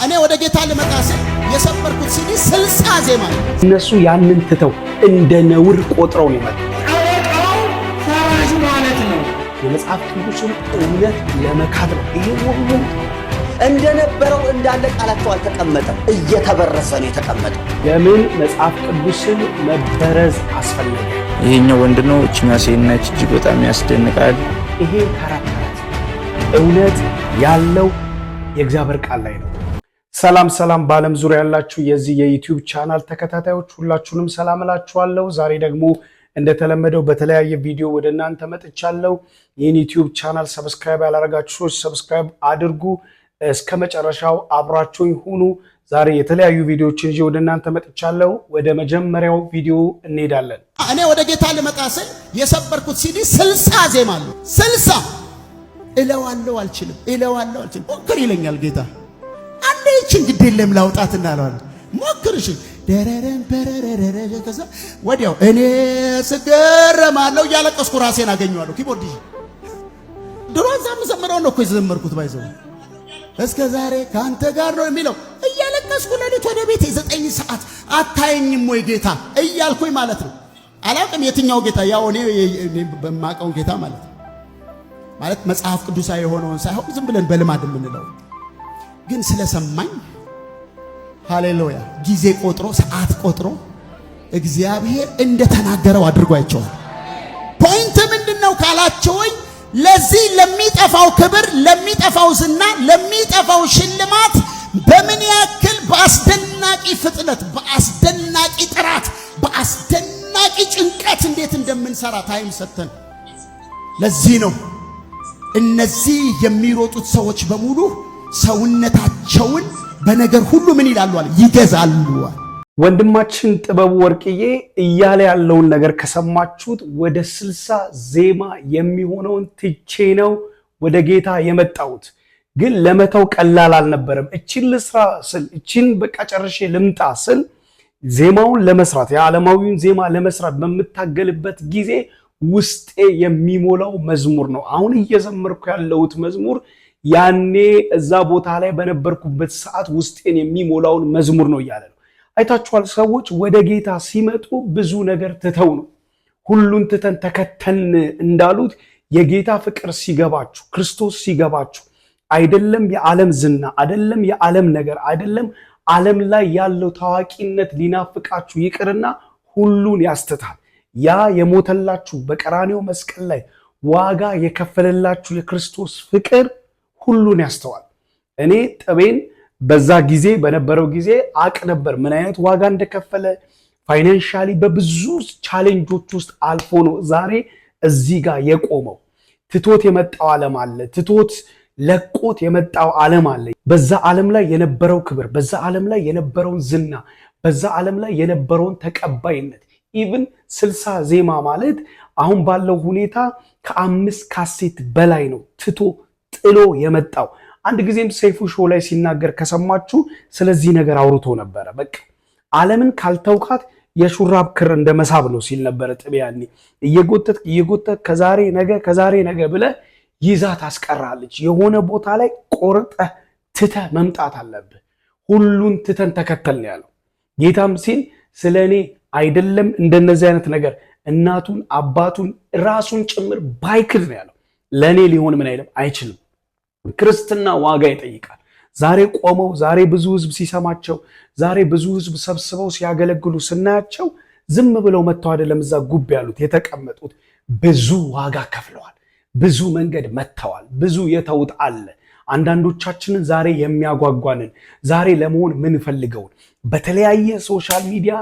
እኔ ወደ ጌታ ልመጣ ስል የሰበርኩት ሲዲ 60 ዜማ ነው። እነሱ ያንን ትተው እንደ ነውር ቆጥረው ነው የመጡት። ጠበቃው ፈራጅ ማለት ነው። የመጽሐፍ ቅዱስን እውነት ለመካድ ነው። ይሄ ሁሉ እንደነበረው እንዳለ ቃላቸው አልተቀመጠም፣ እየተበረዘ ነው የተቀመጠው። ለምን መጽሐፍ ቅዱስን መበረዝ አስፈለገ? ይሄኛው ወንድ ነው፣ እችኛ ሴት ነች። እጅግ በጣም ያስደንቃል። ይሄ ተረት ተረት እውነት ያለው የእግዚአብሔር ቃል ላይ ነው። ሰላም ሰላም፣ በዓለም ዙሪያ ያላችሁ የዚህ የ YouTube channel ተከታታዮች ሁላችሁንም ሰላም እላችኋለሁ። ዛሬ ደግሞ እንደተለመደው በተለያየ ቪዲዮ ወደ እናንተ መጥቻለሁ። ይህን YouTube channel subscribe ያላረጋችሁ ሰዎች subscribe አድርጉ። እስከ መጨረሻው አብራችሁኝ ሁኑ። ዛሬ የተለያዩ ቪዲዮዎችን ይዤ ወደ እናንተ መጥቻለሁ። ወደ መጀመሪያው ቪዲዮ እንሄዳለን። እኔ ወደ ጌታ ልመጣ ስል የሰበርኩት ሲዲ 60 ዜማ አለው። 60 እለዋለሁ አልችልም፣ እለዋለሁ አልችልም። ሞክር ይለኛል ጌታ። አንዴ ይችን ግድ የለም ላውጣት እናለዋለን። ሞክር እሺ፣ ደረረን በረረረረ። ከዛ ወዲያው እኔ ስገረማለሁ እያለቀስኩ ራሴን አገኘዋለሁ። Keyboard ይዤ ድሮ እዛ የምዘምረው ነው እኮ የዘመርኩት፣ ባይዘው እስከ ዛሬ ከአንተ ጋር ነው የሚለው እያለቀስኩ ሌሊት ወደ ቤቴ 9 ሰዓት አታየኝም ወይ ጌታ እያልኩኝ ማለት ነው። አላውቅም የትኛው ጌታ፣ ያው እኔ በማውቀውን ጌታ ማለት ነው። ማለት መጽሐፍ ቅዱሳዊ የሆነውን ሳይሆን ዝም ብለን በልማድ የምንለው ግን ስለሰማኝ ሃሌሉያ፣ ጊዜ ቆጥሮ ሰዓት ቆጥሮ እግዚአብሔር እንደተናገረው አድርጎ አይቼዋለሁ። Point ምንድነው ካላችሁኝ፣ ለዚህ ለሚጠፋው ክብር፣ ለሚጠፋው ዝና፣ ለሚጠፋው ሽልማት በምን ያክል በአስደናቂ ፍጥነት፣ በአስደናቂ ጥራት፣ በአስደናቂ ጭንቀት እንዴት እንደምንሰራ time ሰጥተን። ለዚህ ነው እነዚህ የሚሮጡት ሰዎች በሙሉ ሰውነታቸውን በነገር ሁሉ ምን ይላሉ አለ፣ ይገዛሉ አለ። ወንድማችን ጥበቡ ወርቅዬ እያለ ያለውን ነገር ከሰማችሁት ወደ 60 ዜማ የሚሆነውን ትቼ ነው ወደ ጌታ የመጣሁት። ግን ለመተው ቀላል አልነበረም። እቺን ልስራ ስል፣ እቺን በቃ ጨርሼ ልምጣ ስል፣ ዜማውን ለመስራት፣ የዓለማዊውን ዜማ ለመስራት በምታገልበት ጊዜ ውስጤ የሚሞላው መዝሙር ነው። አሁን እየዘመርኩ ያለሁት መዝሙር ያኔ እዛ ቦታ ላይ በነበርኩበት ሰዓት ውስጤን የሚሞላውን መዝሙር ነው እያለ ነው። አይታችኋል። ሰዎች ወደ ጌታ ሲመጡ ብዙ ነገር ትተው ነው። ሁሉን ትተን ተከተልን እንዳሉት የጌታ ፍቅር ሲገባችሁ፣ ክርስቶስ ሲገባችሁ፣ አይደለም የዓለም ዝና፣ አይደለም የዓለም ነገር፣ አይደለም ዓለም ላይ ያለው ታዋቂነት ሊናፍቃችሁ ይቅርና ሁሉን ያስትታል። ያ የሞተላችሁ፣ በቀራንዮ መስቀል ላይ ዋጋ የከፈለላችሁ የክርስቶስ ፍቅር ሁሉን ያስተዋል። እኔ ጥቤን በዛ ጊዜ በነበረው ጊዜ አቅ ነበር ምን አይነት ዋጋ እንደከፈለ። Financially በብዙ challenge ኦች ውስጥ አልፎ ነው ዛሬ እዚህ ጋር የቆመው። ትቶት የመጣው ዓለም አለ። ትቶት ለቆት የመጣው ዓለም አለ። በዛ ዓለም ላይ የነበረው ክብር፣ በዛ ዓለም ላይ የነበረውን ዝና፣ በዛ ዓለም ላይ የነበረውን ተቀባይነት፣ even 60 ዜማ ማለት አሁን ባለው ሁኔታ ከአምስት ካሴት በላይ ነው ትቶ ጥሎ የመጣው። አንድ ጊዜም ሰይፉ show ላይ ሲናገር ከሰማችሁ ስለዚህ ነገር አውርቶ ነበረ። በቃ ዓለምን ካልተውካት የሹራብ ክር እንደ መሳብ ነው ሲል ነበረ። ጥቤ ያኔ እየጎተት እየጎተት ከዛሬ ነገ ከዛሬ ነገ ብለህ ይዛ ታስቀራለች። የሆነ ቦታ ላይ ቆርጠህ ትተህ መምጣት አለብህ። ሁሉን ትተን ተከተልን ያለው ጌታም ሲል ስለ እኔ አይደለም እንደነዚህ አይነት ነገር እናቱን አባቱን ራሱን ጭምር ባይክድ ነው ያለው። ለእኔ ሊሆን ምን አይልም አይችልም። ክርስትና ዋጋ ይጠይቃል። ዛሬ ቆመው፣ ዛሬ ብዙ ህዝብ ሲሰማቸው፣ ዛሬ ብዙ ህዝብ ሰብስበው ሲያገለግሉ ስናያቸው ዝም ብለው መጥተው አይደለም እዛ ጉብ ያሉት የተቀመጡት። ብዙ ዋጋ ከፍለዋል። ብዙ መንገድ መጥተዋል። ብዙ የተውት አለ። አንዳንዶቻችንን ዛሬ የሚያጓጓንን፣ ዛሬ ለመሆን ምንፈልገውን፣ በተለያየ social media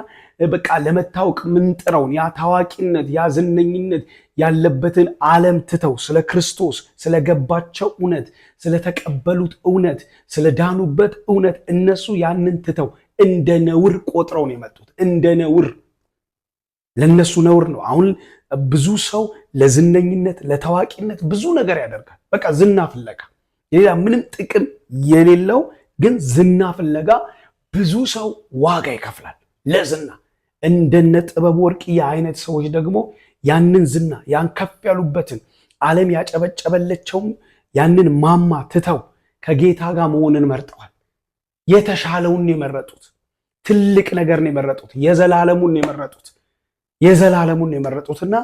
በቃ ለመታወቅ ምንጥረውን ያ ታዋቂነት፣ ያ ዝነኝነት ያለበትን ዓለም ትተው ስለ ክርስቶስ ስለገባቸው እውነት፣ ስለተቀበሉት እውነት፣ ስለዳኑበት እውነት እነሱ ያንን ትተው እንደ ነውር ቆጥረው ነው የመጡት። እንደ ነውር፣ ለነሱ ነውር ነው። አሁን ብዙ ሰው ለዝነኝነት ለታዋቂነት ብዙ ነገር ያደርጋል። በቃ ዝና ፍለጋ፣ ሌላ ምንም ጥቅም የሌለው ግን ዝና ፍለጋ ብዙ ሰው ዋጋ ይከፍላል ለዝና። እንደነ ጥበቡ ወርቅዬ አይነት ሰዎች ደግሞ ያንን ዝና፣ ያን ከፍ ያሉበትን፣ ዓለም ያጨበጨበለቸውን ያንን ማማ ትተው ከጌታ ጋር መሆንን መርጠዋል። የተሻለውን የመረጡት፣ ትልቅ ነገር ነው የመረጡት፣ የዘላለሙን ነው የመረጡት፣ የዘላለሙን ነው የመረጡትና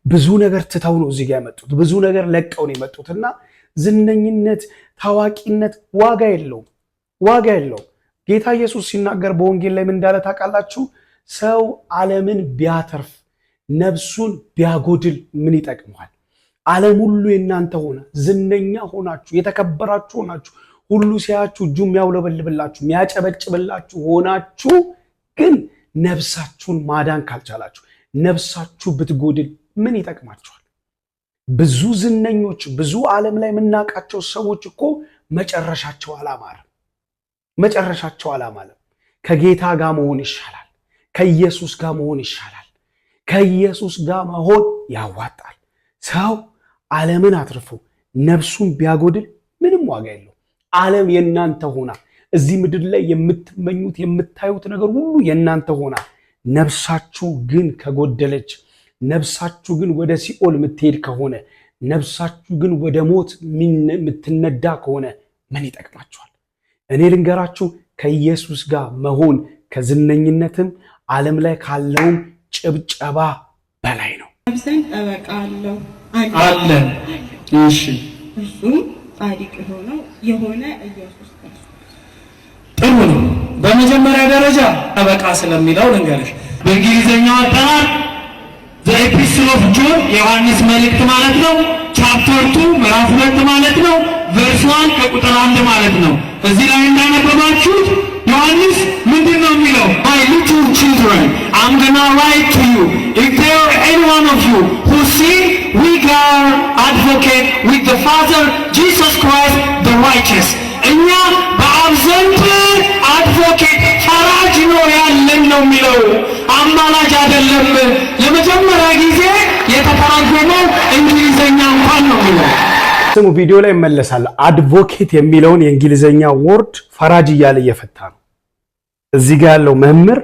ብዙ ነገር ትተው ነው እዚህ ጋር የመጡት። ብዙ ነገር ለቀው ነው የመጡትና ዝነኝነት፣ ታዋቂነት ዋጋ የለውም፣ ዋጋ የለውም። ጌታ ኢየሱስ ሲናገር በወንጌል ላይ ምን እንዳለ ታውቃላችሁ? ሰው ዓለምን ቢያተርፍ ነፍሱን ቢያጎድል ምን ይጠቅመዋል? ዓለም ሁሉ የእናንተ ሆነ፣ ዝነኛ ሆናችሁ፣ የተከበራችሁ ሆናችሁ፣ ሁሉ ሲያያችሁ እጁ የሚያውለበልብላችሁ፣ የሚያጨበጭብላችሁ ሆናችሁ ግን ነፍሳችሁን ማዳን ካልቻላችሁ፣ ነፍሳችሁ ብትጎድል ምን ይጠቅማችኋል? ብዙ ዝነኞች፣ ብዙ ዓለም ላይ የምናውቃቸው ሰዎች እኮ መጨረሻቸው አላማረም። መጨረሻቸው አላማረም። ከጌታ ጋር መሆን ይሻላል። ከኢየሱስ ጋር መሆን ይሻላል። ከኢየሱስ ጋር መሆን ያዋጣል። ሰው ዓለምን አትርፎ ነፍሱን ቢያጎድል ምንም ዋጋ የለውም። ዓለም የእናንተ ሆና፣ እዚህ ምድር ላይ የምትመኙት፣ የምታዩት ነገር ሁሉ የእናንተ ሆና፣ ነፍሳችሁ ግን ከጎደለች፣ ነፍሳችሁ ግን ወደ ሲኦል የምትሄድ ከሆነ፣ ነፍሳችሁ ግን ወደ ሞት የምትነዳ ከሆነ ምን ይጠቅማችኋል? እኔ ልንገራችሁ፣ ከኢየሱስ ጋር መሆን ከዝነኝነትም ዓለም ላይ ካለውም ጭብጨባ በላይ ነው። ዘንድ ጠበቃ አለው። አለ። እሺ። እርሱም ጻድቅ የሆነው የሆነ ኢየሱስ ክርስቶስ። ጥሩ ነው። በመጀመሪያ ደረጃ ጠበቃ ስለሚለው ልንገርሽ። በእንግሊዝኛው አጠራር The Epistle of John፣ የዮሐንስ መልእክት ማለት ነው። Chapter 2፣ ምዕራፍ 2 ማለት ነው። Verse 1፣ ከቁጥር 1 ማለት ነው። እዚህ ላይ እንዳነበባችሁት ዮሐንስ ምንድን ነው የሚለው? "My little children, I'm gonna write to you. If there are any one of you who sin, we got advocate with the Father, Jesus Christ the righteous." እኛ በአብ ዘንድ advocate፣ ፈራጅ ነው ያለን ነው የሚለው፣ አማላጅ አይደለም። ለመጀመሪያ ጊዜ የተተረጎመው እንግሊዘኛ እንኳን ነው የሚለው። ስሙ፣ ቪዲዮ ላይ እመለሳለሁ። Advocate የሚለውን የእንግሊዝኛ word ፈራጅ እያለ እየፈታ ነው። እዚህ ጋር ያለው መምህር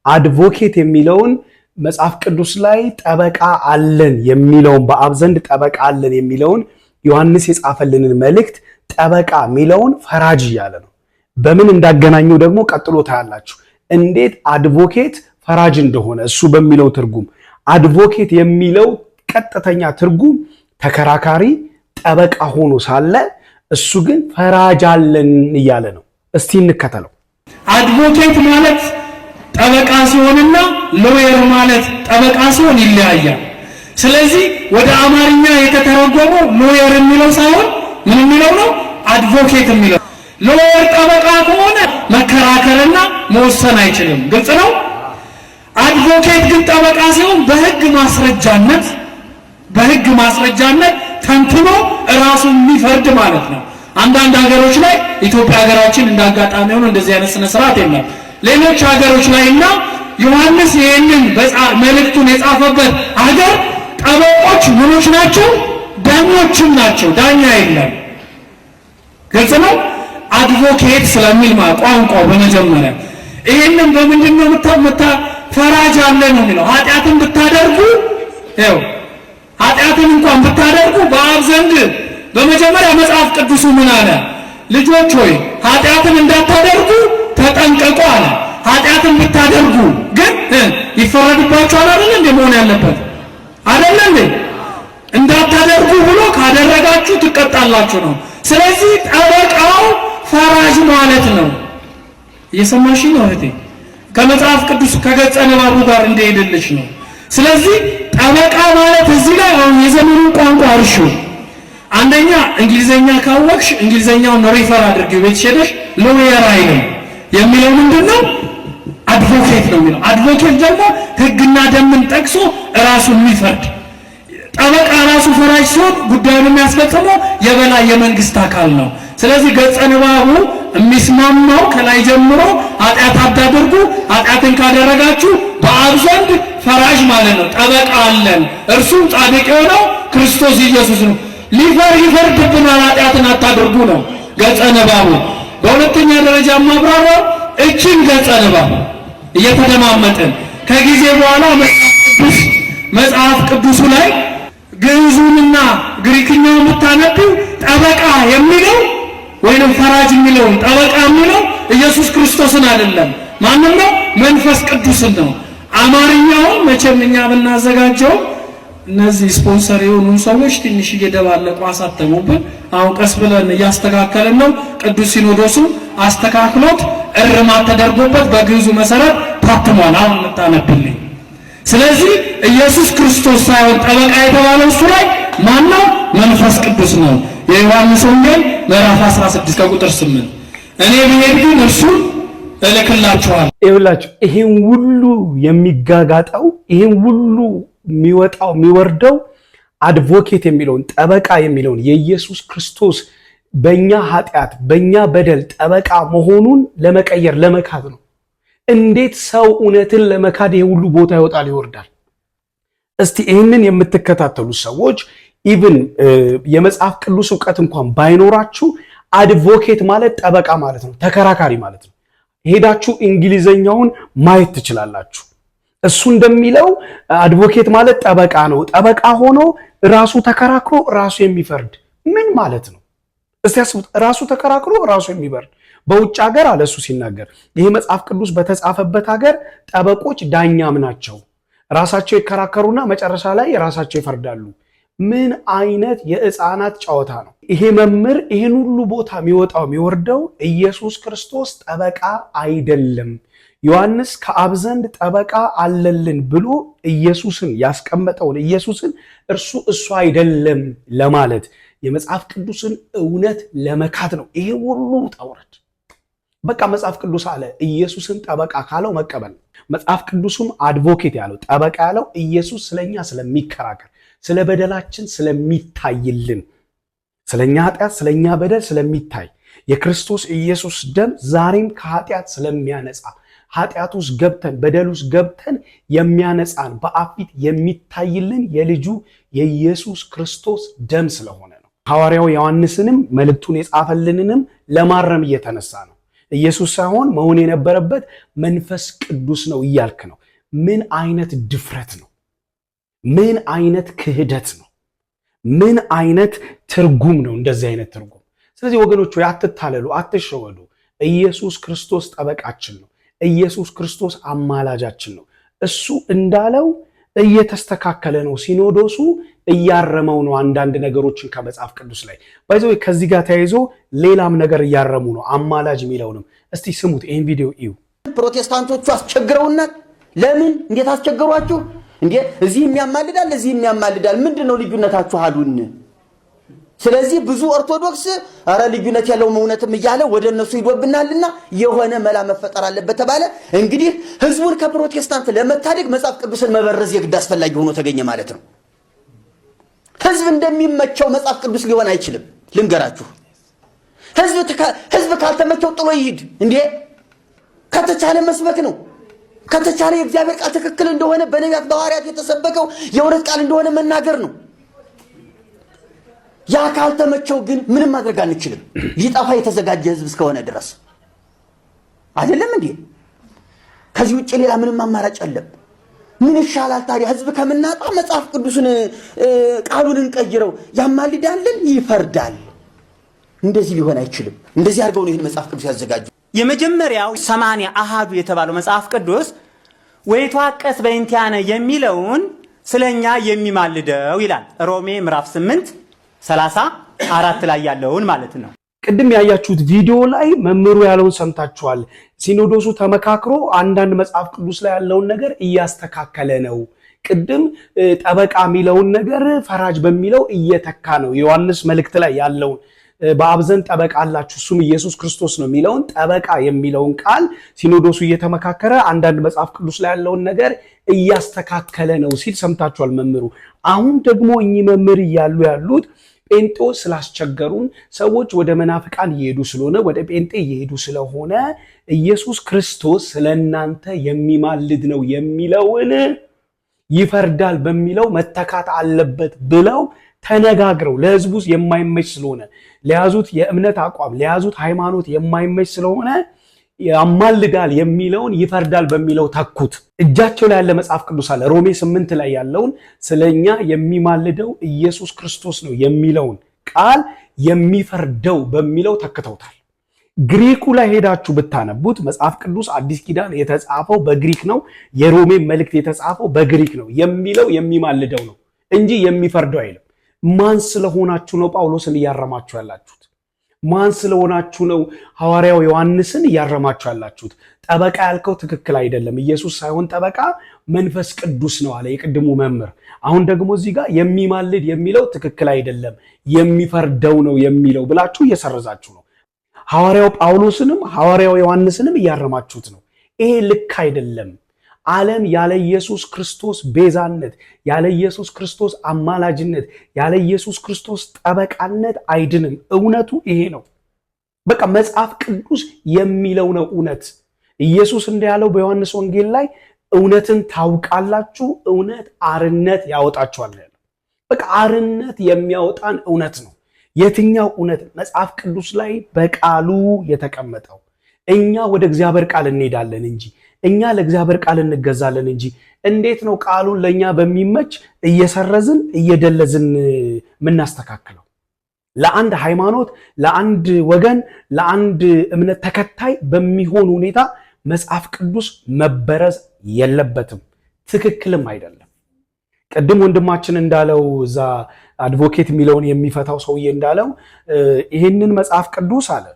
advocate የሚለውን መጽሐፍ ቅዱስ ላይ ጠበቃ አለን የሚለውን፣ በአብ ዘንድ ጠበቃ አለን የሚለውን ዮሐንስ የጻፈልንን መልእክት ጠበቃ የሚለውን ፈራጅ እያለ ነው። በምን እንዳገናኘው ደግሞ ቀጥሎ ታያላችሁ። እንዴት advocate ፈራጅ እንደሆነ፣ እሱ በሚለው ትርጉም advocate የሚለው ቀጥተኛ ትርጉም ተከራካሪ፣ ጠበቃ ሆኖ ሳለ እሱ ግን ፈራጅ አለን እያለ ነው። እስቲ እንከተለው። Advocate ማለት ጠበቃ ሲሆንና lawyer ማለት ጠበቃ ሲሆን ይለያያል። ስለዚህ ወደ አማርኛ የተተረጎመው lawyer የሚለው ሳይሆን ምን የሚለው ነው? Advocate የሚለው። Lawyer ጠበቃ ከሆነ መከራከርና መወሰን አይችልም። ግልጽ ነው። Advocate ግን ጠበቃ ሲሆን በሕግ ማስረጃነት ተንትኖ እራሱ የሚፈርድ ማለት ነው። አንዳንድ ሀገሮች ላይ፣ ኢትዮጵያ ሀገራችን እንዳጋጣሚ ሆኖ እንደዚህ አይነት ስነ ስርዓት የለም። ሌሎች ሀገሮች ላይ እና ዮሐንስ ይህንን መልእክቱን የጻፈበት ሀገር ጠበቆች ምኖች ናቸው? ዳኞችም ናቸው። ዳኛ የለም። ግልጽ ነው። Advocate ስለሚል ቋንቋው በመጀመሪያ ይህንን በምንድን ነው ምታ ፈራጅ አለ ነው የሚለው። ኃጢአትን ብታደርጉ፣ ይኸው ኃጢአትን እንኳን ብታደርጉ በአብ ዘንድ፣ በመጀመሪያ መጽሐፍ ቅዱሱ ምን አለ? ልጆች ሆይ፣ ኃጢአትን እንዳታደርጉ ተጠንቀቁ አለ። ኃጢአትን ብታደርጉ ግን ይፈረድባችኋል አይደል እንዴ? መሆን ያለበት አይደል እንዴ? እንዳታደርጉ ብሎ ካደረጋችሁ ትቀጣላችሁ ነው። ስለዚህ ጠበቃው ፈራጅ ማለት ነው። እየሰማሽ ነው እህቴ? ከመጽሐፍ ቅዱስ ከገጸ ንባቡ ጋር እንደሄደልሽ ነው። ስለዚህ ጠበቃ ማለት እዚህ ላይ አሁን የዘመኑን ቋንቋ እርሹ። አንደኛ እንግሊዘኛ ካወቅሽ እንግሊዘኛውን refer አድርጊው። ቤት ሄደሽ lawyer አይልም፣ የሚለው ምንድን ነው? Advocate ነው የሚለው። Advocate ደግሞ ሕግና ደንብን ጠቅሶ እራሱ የሚፈርድ፣ ጠበቃ ራሱ ፈራጅ ሲሆን ጉዳዩን የሚያስፈጽመው የበላይ የመንግስት አካል ነው። ስለዚህ ገጸ ንባቡ የሚስማማው ከላይ ጀምሮ ኃጢአት አታድርጉ፣ ኃጢአትን ካደረጋችሁ በአብ ዘንድ ፈራጅ ማለት ነው፣ ጠበቃ አለን፣ እርሱም ጻድቅ የሆነው ክርስቶስ ኢየሱስ ነው። ይፈርድብናል፣ ኃጢአትን አታድርጉ ነው ገጸ ንባቡ። በሁለተኛ ደረጃ ማብራሪያው እችን ገጸ ንባብ እየተደማመጥን ከጊዜ በኋላ መጽሐፍ ቅዱሱ ላይ ግዕዙንና ግሪክኛውን የምታነቢው ጠበቃ የሚለው ወይንም ፈራጅ የሚለውን ጠበቃ የሚለው ኢየሱስ ክርስቶስን አይደለም። ማንም ነው? መንፈስ ቅዱስን ነው። አማርኛውን መቼም እኛ ብናዘጋጀው እነዚህ ስፖንሰር የሆኑ ሰዎች ትንሽ እየደባለቁ አሳተሙብን። አሁን ቀስ ብለን እያስተካከልን ነው። ቅዱስ ሲኖዶሱ አስተካክሎት እርማት ተደርጎበት በግዕዙ መሰረት ታትሟል። አሁን የምታነብልኝ። ስለዚህ ኢየሱስ ክርስቶስ ሳይሆን ጠበቃ የተባለው እሱ ላይ ማን ነው? መንፈስ ቅዱስ ነው። የዮሐንስ ወንጌል ምዕራፍ 16 ከቁጥር 8 እኔ ብሄድ ግን እርሱን እልክላችኋለሁ። ይኸውላችሁ ይሄን ሁሉ የሚጋጋጠው፣ ይሄን ሁሉ የሚወጣው የሚወርደው advocate የሚለውን፣ ጠበቃ የሚለውን፣ የኢየሱስ ክርስቶስ በእኛ ኃጢአት በእኛ በደል ጠበቃ መሆኑን ለመቀየር፣ ለመካድ ነው። እንዴት ሰው እውነትን ለመካድ ይሄ ሁሉ ቦታ ይወጣል ይወርዳል? እስቲ ይህንን የምትከታተሉ ሰዎች even የመጽሐፍ ቅዱስ እውቀት እንኳን ባይኖራችሁ advocate ማለት ጠበቃ ማለት ነው፣ ተከራካሪ ማለት ነው። ሄዳችሁ እንግሊዘኛውን ማየት ትችላላችሁ። እሱ እንደሚለው advocate ማለት ጠበቃ ነው። ጠበቃ ሆኖ ራሱ ተከራክሮ ራሱ የሚፈርድ ምን ማለት ነው? እስቲ ያስቡት። ራሱ ተከራክሮ ራሱ የሚፈርድ። በውጭ ሀገር አለ እሱ ሲናገር፣ ይሄ መጽሐፍ ቅዱስ በተጻፈበት ሀገር ጠበቆች ዳኛም ናቸው። ራሳቸው ይከራከሩና መጨረሻ ላይ ራሳቸው ይፈርዳሉ። ምን አይነት የሕፃናት ጨዋታ ነው? ይሄ መምህር ይህን ሁሉ ቦታ የሚወጣው የሚወርደው ኢየሱስ ክርስቶስ ጠበቃ አይደለም፣ ዮሐንስ ከአብ ዘንድ ጠበቃ አለልን ብሎ ኢየሱስን ያስቀመጠውን ኢየሱስን እርሱ እሱ አይደለም ለማለት፣ የመጽሐፍ ቅዱስን እውነት ለመካድ ነው። ይሄ ሁሉ ውጣ ውረድ። በቃ መጽሐፍ ቅዱስ አለ ኢየሱስን ጠበቃ ካለው መቀበል ነው። መጽሐፍ ቅዱስም advocate ያለው፣ ጠበቃ ያለው ኢየሱስ ስለኛ ስለሚከራከር፣ ስለ በደላችን ስለሚታይልን፣ ስለኛ ኃጢአት ስለኛ በደል ስለሚታይ፣ የክርስቶስ ኢየሱስ ደም ዛሬም ከኃጢአት ስለሚያነጻ፣ ኃጢአት ውስጥ ገብተን በደል ውስጥ ገብተን የሚያነጻን፣ በአብ ፊት የሚታይልን የልጁ የኢየሱስ ክርስቶስ ደም ስለሆነ ነው። ሐዋርያው ዮሐንስንም መልእክቱን የጻፈልንንም ለማረም እየተነሳ ነው። ኢየሱስ ሳይሆን መሆን የነበረበት መንፈስ ቅዱስ ነው እያልክ ነው። ምን አይነት ድፍረት ነው? ምን አይነት ክህደት ነው? ምን አይነት ትርጉም ነው? እንደዚህ አይነት ትርጉም። ስለዚህ ወገኖች ሆይ አትታለሉ፣ አትሸወዱ። ኢየሱስ ክርስቶስ ጠበቃችን ነው። ኢየሱስ ክርስቶስ አማላጃችን ነው። እሱ እንዳለው እየተስተካከለ ነው። ሲኖዶሱ እያረመው ነው አንዳንድ ነገሮችን ከመጽሐፍ ቅዱስ ላይ። By the way ከዚህ ጋር ተያይዞ ሌላም ነገር እያረሙ ነው። አማላጅ የሚለውንም እስቲ ስሙት፣ ይህን ቪዲዮ እዩ። ፕሮቴስታንቶቹ አስቸግረውናል። ለምን? እንዴት አስቸግሯችሁ? እንዴ እዚህም ያማልዳል፣ እዚህም ያማልዳል። ምንድን ነው ልዩነታችሁ አሉን። ስለዚህ ብዙ ኦርቶዶክስ ኧረ ልዩነት ያለውም እውነትም እያለ ወደ እነሱ ሂዶብናልና የሆነ መላ መፈጠር አለበት ተባለ። እንግዲህ ህዝቡን ከፕሮቴስታንት ለመታደግ መጽሐፍ ቅዱስን መበረዝ የግድ አስፈላጊ ሆኖ ተገኘ ማለት ነው። ህዝብ እንደሚመቸው መጽሐፍ ቅዱስ ሊሆን አይችልም። ልንገራችሁ፣ ህዝብ ካልተመቸው ጥሎ ይሂድ። እንዴ ከተቻለ መስበክ ነው። ከተቻለ የእግዚአብሔር ቃል ትክክል እንደሆነ፣ በነቢያት በሐዋርያት የተሰበከው የእውነት ቃል እንደሆነ መናገር ነው። ያ ካልተመቸው ግን ምንም ማድረግ አንችልም። ሊጠፋ የተዘጋጀ ህዝብ እስከሆነ ድረስ አይደለም እንዴ? ከዚህ ውጭ ሌላ ምንም አማራጭ የለም። ምን ይሻላል ታዲያ? ህዝብ ከምናጣ መጽሐፍ ቅዱስን ቃሉን እንቀይረው። ያማልዳልን፣ ይፈርዳል። እንደዚህ ሊሆን አይችልም። እንደዚህ አድርገው ነው ይህን መጽሐፍ ቅዱስ ያዘጋጁ። የመጀመሪያው 80 አሃዱ የተባለው መጽሐፍ ቅዱስ ወይትዋቀስ በእንቲአነ የሚለውን ስለኛ የሚማልደው ይላል። ሮሜ ምዕራፍ 8 34 ላይ ያለውን ማለት ነው። ቅድም ያያችሁት ቪዲዮ ላይ መምህሩ ያለውን ሰምታችኋል። ሲኖዶሱ ተመካክሮ አንዳንድ መጽሐፍ ቅዱስ ላይ ያለውን ነገር እያስተካከለ ነው። ቅድም ጠበቃ የሚለውን ነገር ፈራጅ በሚለው እየተካ ነው። ዮሐንስ መልእክት ላይ ያለውን በአብ ዘንድ ጠበቃ አላችሁ እሱም ኢየሱስ ክርስቶስ ነው የሚለውን፣ ጠበቃ የሚለውን ቃል ሲኖዶሱ እየተመካከረ አንዳንድ መጽሐፍ ቅዱስ ላይ ያለውን ነገር እያስተካከለ ነው ሲል ሰምታችኋል መምህሩ። አሁን ደግሞ እኚህ መምህር እያሉ ያሉት ጴንጤዎች ስላስቸገሩን፣ ሰዎች ወደ መናፍቃን እየሄዱ ስለሆነ፣ ወደ ጴንጤ እየሄዱ ስለሆነ ኢየሱስ ክርስቶስ ስለ እናንተ የሚማልድ ነው የሚለውን ይፈርዳል በሚለው መተካት አለበት ብለው ተነጋግረው፣ ለህዝቡ የማይመች ስለሆነ፣ ለያዙት የእምነት አቋም፣ ለያዙት ሃይማኖት የማይመች ስለሆነ ያማልዳል የሚለውን ይፈርዳል በሚለው ተኩት። እጃቸው ላይ ያለ መጽሐፍ ቅዱስ አለ። ሮሜ 8 ላይ ያለውን ስለኛ የሚማልደው ኢየሱስ ክርስቶስ ነው የሚለውን ቃል የሚፈርደው በሚለው ተክተውታል። ግሪኩ ላይ ሄዳችሁ ብታነቡት መጽሐፍ ቅዱስ አዲስ ኪዳን የተጻፈው በግሪክ ነው፣ የሮሜ መልእክት የተጻፈው በግሪክ ነው የሚለው የሚማልደው ነው እንጂ የሚፈርደው አይልም። ማን ስለሆናችሁ ነው ጳውሎስን እያረማችሁ ያላችሁት? ማን ስለሆናችሁ ነው ሐዋርያው ዮሐንስን እያረማችሁ ያላችሁት? ጠበቃ ያልከው ትክክል አይደለም። ኢየሱስ ሳይሆን ጠበቃ መንፈስ ቅዱስ ነው አለ የቅድሙ መምህር። አሁን ደግሞ እዚህ ጋር የሚማልድ የሚለው ትክክል አይደለም፣ የሚፈርደው ነው የሚለው ብላችሁ እየሰረዛችሁ ነው። ሐዋርያው ጳውሎስንም ሐዋርያው ዮሐንስንም እያረማችሁት ነው። ይሄ ልክ አይደለም። ዓለም ያለ ኢየሱስ ክርስቶስ ቤዛነት፣ ያለ ኢየሱስ ክርስቶስ አማላጅነት፣ ያለ ኢየሱስ ክርስቶስ ጠበቃነት አይድንም። እውነቱ ይሄ ነው። በቃ መጽሐፍ ቅዱስ የሚለው ነው እውነት። ኢየሱስ እንዳለው በዮሐንስ ወንጌል ላይ እውነትን ታውቃላችሁ፣ እውነት አርነት ያወጣችኋል ያለው። በቃ አርነት የሚያወጣን እውነት ነው። የትኛው እውነት? መጽሐፍ ቅዱስ ላይ በቃሉ የተቀመጠው። እኛ ወደ እግዚአብሔር ቃል እንሄዳለን እንጂ፣ እኛ ለእግዚአብሔር ቃል እንገዛለን እንጂ እንዴት ነው ቃሉን ለእኛ በሚመች እየሰረዝን እየደለዝን የምናስተካክለው? ለአንድ ሃይማኖት፣ ለአንድ ወገን፣ ለአንድ እምነት ተከታይ በሚሆን ሁኔታ መጽሐፍ ቅዱስ መበረዝ የለበትም፣ ትክክልም አይደለም። ቅድም ወንድማችን እንዳለው፣ እዛ advocate የሚለውን የሚፈታው ሰውዬ እንዳለው፣ ይህንን መጽሐፍ ቅዱስ አለ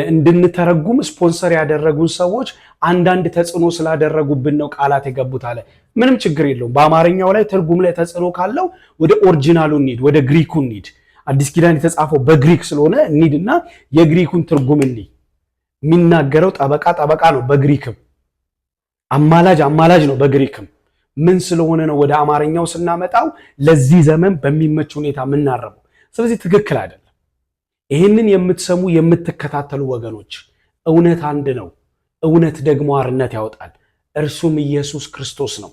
እንድንተረጉም ስፖንሰር ያደረጉን ሰዎች አንዳንድ ተጽዕኖ ስላደረጉብን ነው ቃላት የገቡት አለ። ምንም ችግር የለውም። በአማርኛው ላይ ትርጉም ላይ ተጽዕኖ ካለው ወደ original ኡ እንሂድ፣ ወደ ግሪኩ እንሂድ። አዲስ ኪዳን የተጻፈው በግሪክ ስለሆነ እንሂድና የግሪኩን ትርጉም እንይ። የሚናገረው ጠበቃ ጠበቃ ነው በግሪክም፣ አማላጅ አማላጅ ነው በግሪክም። ምን ስለሆነ ነው ወደ አማርኛው ስናመጣው ለዚህ ዘመን በሚመች ሁኔታ የምናረመው? ስለዚህ ትክክል አይደለም። ይህንን የምትሰሙ የምትከታተሉ ወገኖች፣ እውነት አንድ ነው። እውነት ደግሞ አርነት ያወጣል። እርሱም ኢየሱስ ክርስቶስ ነው።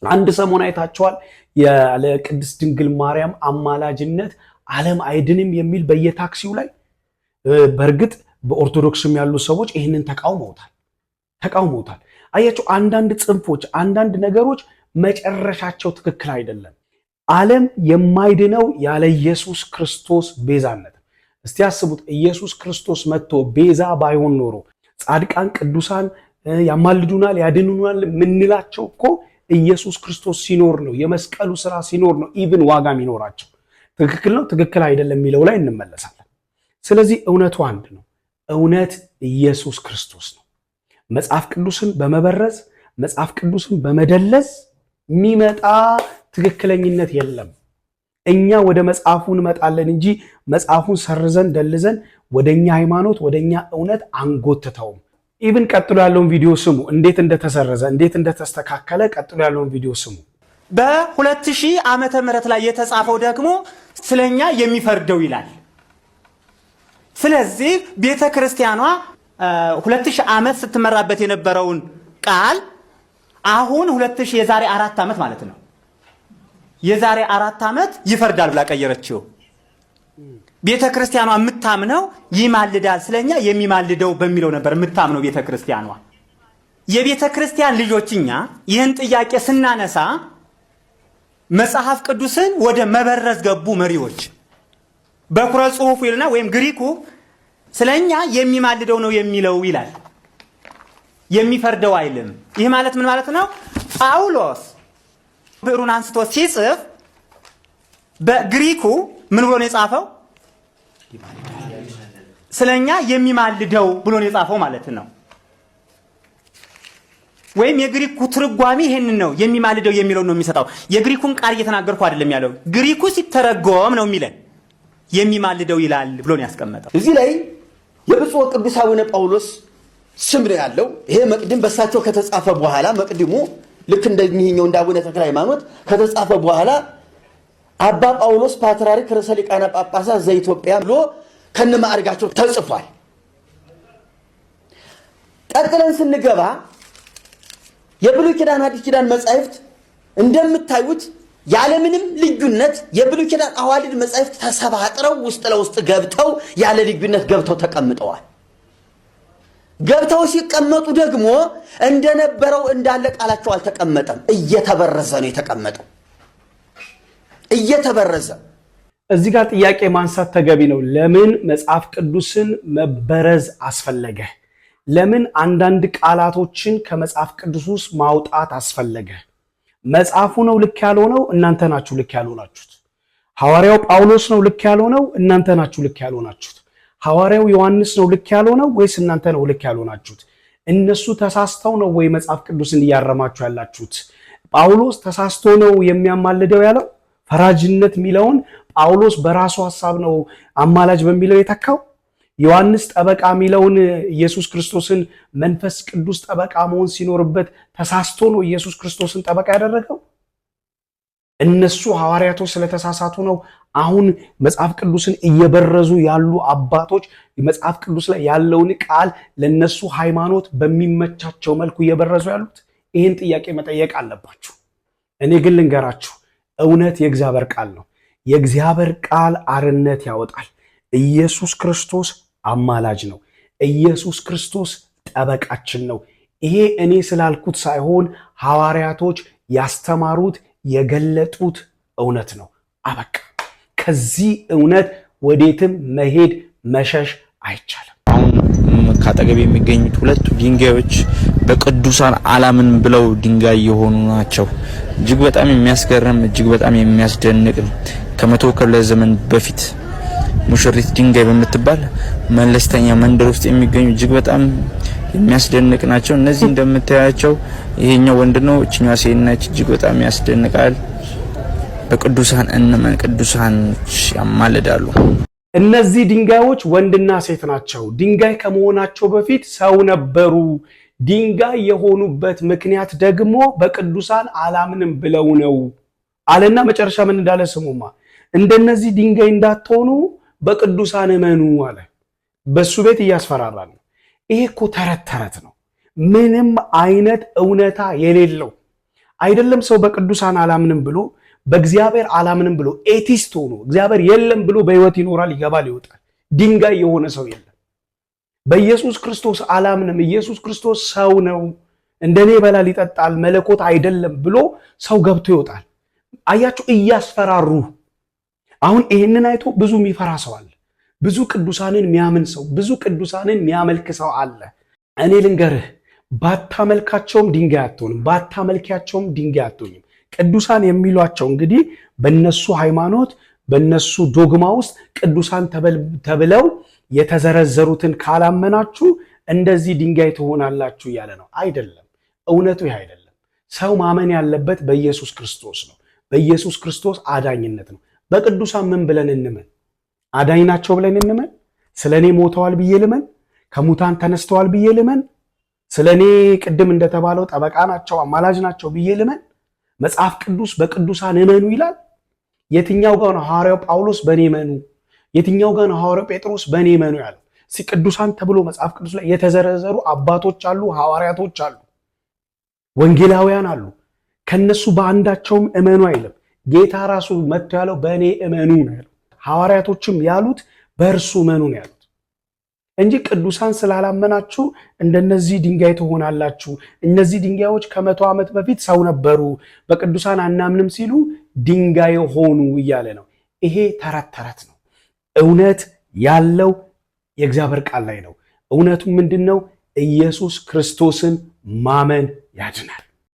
አንድ ሰሞን አይታችኋል። ያለ ቅድስት ድንግል ማርያም አማላጅነት ዓለም አይድንም የሚል በየታክሲው ላይ። በእርግጥ በኦርቶዶክስም ያሉ ሰዎች ይህንን ተቃውመውታል ተቃውመውታል። አያችሁ፣ አንዳንድ ጽንፎች፣ አንዳንድ ነገሮች መጨረሻቸው ትክክል አይደለም። ዓለም የማይድነው ያለ ኢየሱስ ክርስቶስ ቤዛነት። እስቲ አስቡት፣ ኢየሱስ ክርስቶስ መጥቶ ቤዛ ባይሆን ኖሮ ጻድቃን ቅዱሳን ያማልዱናል ያድኑናል የምንላቸው እኮ ኢየሱስ ክርስቶስ ሲኖር ነው፣ የመስቀሉ ስራ ሲኖር ነው even ዋጋ የሚኖራቸው። ትክክል ነው ትክክል አይደለም የሚለው ላይ እንመለሳለን። ስለዚህ እውነቱ አንድ ነው። እውነት ኢየሱስ ክርስቶስ ነው። መጽሐፍ ቅዱስን በመበረዝ፣ መጽሐፍ ቅዱስን በመደለዝ የሚመጣ ትክክለኝነት የለም። እኛ ወደ መጽሐፉ እንመጣለን እንጂ መጽሐፉን ሰርዘን ደልዘን ወደኛ ሃይማኖት ወደኛ እውነት አንጎትተውም። Even ቀጥሎ ያለውን ቪዲዮ ስሙ፣ እንዴት እንደተሰረዘ እንዴት እንደተስተካከለ ቀጥሎ ያለውን ቪዲዮ ስሙ። በ2000 ዓመተ ምህረት ላይ የተጻፈው ደግሞ ስለኛ የሚፈርደው ይላል። ስለዚህ ቤተ ክርስቲያኗ 2000 ዓመት ስትመራበት የነበረውን ቃል አሁን 2000 የዛሬ 4 ዓመት ማለት ነው። የዛሬ 4 ዓመት ይፈርዳል ብላ ቀየረችው። ቤተ ክርስቲያኗ የምታምነው ይማልዳል፣ ስለኛ የሚማልደው በሚለው ነበር የምታምነው ቤተ ክርስቲያኗ። የቤተ ክርስቲያን ልጆች እኛ ይህን ጥያቄ ስናነሳ መጽሐፍ ቅዱስን ወደ መበረዝ ገቡ መሪዎች። በኩረ ጽሑፉ ይልና ወይም ግሪኩ ስለኛ የሚማልደው ነው የሚለው ይላል፣ የሚፈርደው አይልም። ይህ ማለት ምን ማለት ነው? ጳውሎስ ብዕሩን አንስቶ ሲጽፍ በግሪኩ ምን ብሎ ነው የጻፈው? ስለኛ የሚማልደው ብሎ ነው የጻፈው ማለት ነው። ወይም የግሪኩ ትርጓሜ ይሄንን ነው፣ የሚማልደው የሚለው ነው የሚሰጠው። የግሪኩን ቃል እየተናገርኩ አይደለም ያለው፣ ግሪኩ ሲተረጎም ነው የሚለን የሚማልደው ይላል ብሎ ነው ያስቀመጠው። እዚህ ላይ የብፁዕ ቅዱስ አቡነ ጳውሎስ ስም ነው ያለው። ይሄ መቅድም በእሳቸው ከተጻፈ በኋላ፣ መቅድሙ ልክ እንደሚኛው እንደ አቡነ ተክለ ሃይማኖት ከተጻፈ በኋላ አባ ጳውሎስ ፓትርያርክ ርዕሰ ሊቃነ ጳጳሳት ዘኢትዮጵያ ብሎ ከነማዕርጋቸው ተጽፏል። ቀጥለን ስንገባ የብሉይ ኪዳን አዲስ ኪዳን መጻሕፍት እንደምታዩት ያለምንም ልዩነት የብሉይ ኪዳን አዋልድ መጻሕፍት ተሰባጥረው ውስጥ ለውስጥ ገብተው ያለ ልዩነት ገብተው ተቀምጠዋል። ገብተው ሲቀመጡ ደግሞ እንደነበረው እንዳለ ቃላቸው አልተቀመጠም። እየተበረዘ ነው የተቀመጠው። እየተበረዘ። እዚህ ጋር ጥያቄ ማንሳት ተገቢ ነው። ለምን መጽሐፍ ቅዱስን መበረዝ አስፈለገ? ለምን አንዳንድ ቃላቶችን ከመጽሐፍ ቅዱስ ውስጥ ማውጣት አስፈለገ? መጽሐፉ ነው ልክ ያልሆነው? እናንተ ናችሁ ልክ ያልሆናችሁት። ሐዋርያው ጳውሎስ ነው ልክ ያልሆነው? እናንተ ናችሁ ልክ ያልሆናችሁት። ሐዋርያው ዮሐንስ ነው ልክ ያልሆነው ወይስ እናንተ ነው ልክ ያልሆናችሁት? እነሱ ተሳስተው ነው ወይ መጽሐፍ ቅዱስን እያረማችሁ ያላችሁት? ጳውሎስ ተሳስቶ ነው የሚያማልደው ያለው? ፈራጅነት የሚለውን ጳውሎስ በራሱ ሐሳብ ነው አማላጅ በሚለው የተካው? ዮሐንስ ጠበቃ የሚለውን ኢየሱስ ክርስቶስን መንፈስ ቅዱስ ጠበቃ መሆን ሲኖርበት ተሳስቶ ነው ኢየሱስ ክርስቶስን ጠበቃ ያደረገው? እነሱ ሐዋርያቶች ስለተሳሳቱ ነው አሁን መጽሐፍ ቅዱስን እየበረዙ ያሉ አባቶች መጽሐፍ ቅዱስ ላይ ያለውን ቃል ለነሱ ሃይማኖት በሚመቻቸው መልኩ እየበረዙ ያሉት? ይህን ጥያቄ መጠየቅ አለባችሁ። እኔ ግን ልንገራችሁ፣ እውነት የእግዚአብሔር ቃል ነው። የእግዚአብሔር ቃል አርነት ያወጣል። ኢየሱስ ክርስቶስ አማላጅ ነው። ኢየሱስ ክርስቶስ ጠበቃችን ነው። ይሄ እኔ ስላልኩት ሳይሆን ሐዋርያቶች ያስተማሩት የገለጡት እውነት ነው። አበቃ። ከዚህ እውነት ወዴትም መሄድ መሸሽ አይቻልም። አሁን ካጠገብ የሚገኙት ሁለቱ ድንጋዮች በቅዱሳን አላምን ብለው ድንጋይ የሆኑ ናቸው። እጅግ በጣም የሚያስገርም፣ እጅግ በጣም የሚያስደንቅ ነው። ከመቶ ክፍለ ዘመን በፊት ሙሽሪት ድንጋይ በምትባል መለስተኛ መንደር ውስጥ የሚገኙ እጅግ በጣም የሚያስደንቅ ናቸው። እነዚህ እንደምታያቸው ይሄኛው ወንድ ነው፣ እችኛዋ ሴት ነች። እጅግ በጣም ያስደንቃል። በቅዱሳን እንመን፣ ቅዱሳኖች ያማልዳሉ። እነዚህ ድንጋዮች ወንድና ሴት ናቸው። ድንጋይ ከመሆናቸው በፊት ሰው ነበሩ። ድንጋይ የሆኑበት ምክንያት ደግሞ በቅዱሳን አላምንም ብለው ነው አለና መጨረሻ ምን እንዳለ ስሙማ። እንደነዚህ ድንጋይ እንዳትሆኑ በቅዱሳን እመኑ አለ። በሱ ቤት እያስፈራራ ነው። ይሄ እኮ ተረት ተረት ነው። ምንም አይነት እውነታ የሌለው አይደለም። ሰው በቅዱሳን አላምንም ብሎ፣ በእግዚአብሔር አላምንም ብሎ፣ atheist ሆኖ፣ እግዚአብሔር የለም ብሎ በህይወት ይኖራል፣ ይገባል፣ ይወጣል። ድንጋይ የሆነ ሰው የለም። በኢየሱስ ክርስቶስ አላምንም፣ ኢየሱስ ክርስቶስ ሰው ነው፣ እንደኔ ይበላል ይጠጣል፣ መለኮት አይደለም ብሎ ሰው ገብቶ ይወጣል። አያችሁ፣ እያስፈራሩ። አሁን ይህንን አይቶ ብዙ የሚፈራ ሰው አለ። ብዙ ቅዱሳንን የሚያምን ሰው፣ ብዙ ቅዱሳንን የሚያመልክ ሰው አለ። እኔ ልንገርህ፣ ባታመልካቸውም ድንጋይ አትሆንም፣ ባታመልኪያቸውም ድንጋይ አትሆኝም። ቅዱሳን የሚሏቸው እንግዲህ በነሱ ሃይማኖት፣ በነሱ ዶግማ ውስጥ ቅዱሳን ተብለው የተዘረዘሩትን ካላመናችሁ እንደዚህ ድንጋይ ትሆናላችሁ እያለ ነው። አይደለም፣ እውነቱ ይህ አይደለም። ሰው ማመን ያለበት በኢየሱስ ክርስቶስ ነው። በኢየሱስ ክርስቶስ አዳኝነት ነው። በቅዱሳን ምን ብለን እንመን? አዳኝ ናቸው ብለን እንመን? ስለ እኔ ሞተዋል ብዬ ልመን? ከሙታን ተነስተዋል ብዬ ልመን? ስለ እኔ ቅድም እንደተባለው ጠበቃ ናቸው፣ አማላጅ ናቸው ብዬ ልመን? መጽሐፍ ቅዱስ በቅዱሳን እመኑ ይላል። የትኛው ጋር ነው ሐዋርያው ጳውሎስ በእኔ እመኑ? የትኛው ጋር ነው ሐዋርያው ጴጥሮስ በእኔ እመኑ ያለው? እስኪ ቅዱሳን ተብሎ መጽሐፍ ቅዱስ ላይ የተዘረዘሩ አባቶች አሉ፣ ሐዋርያቶች አሉ፣ ወንጌላውያን አሉ። ከነሱ በአንዳቸውም እመኑ አይልም። ጌታ ራሱ መጥቶ ያለው በእኔ እመኑ ነው ያለው። ሐዋርያቶችም ያሉት በእርሱ እመኑ ነው ያሉት እንጂ ቅዱሳን ስላላመናችሁ እንደነዚህ ድንጋይ ትሆናላችሁ። እነዚህ ድንጋዮች ከ100 ዓመት በፊት ሰው ነበሩ፣ በቅዱሳን አናምንም ሲሉ ድንጋይ ሆኑ እያለ ነው። ይሄ ተረት ተረት ነው። እውነት ያለው የእግዚአብሔር ቃል ላይ ነው። እውነቱ ምንድን ነው? ኢየሱስ ክርስቶስን ማመን ያድናል።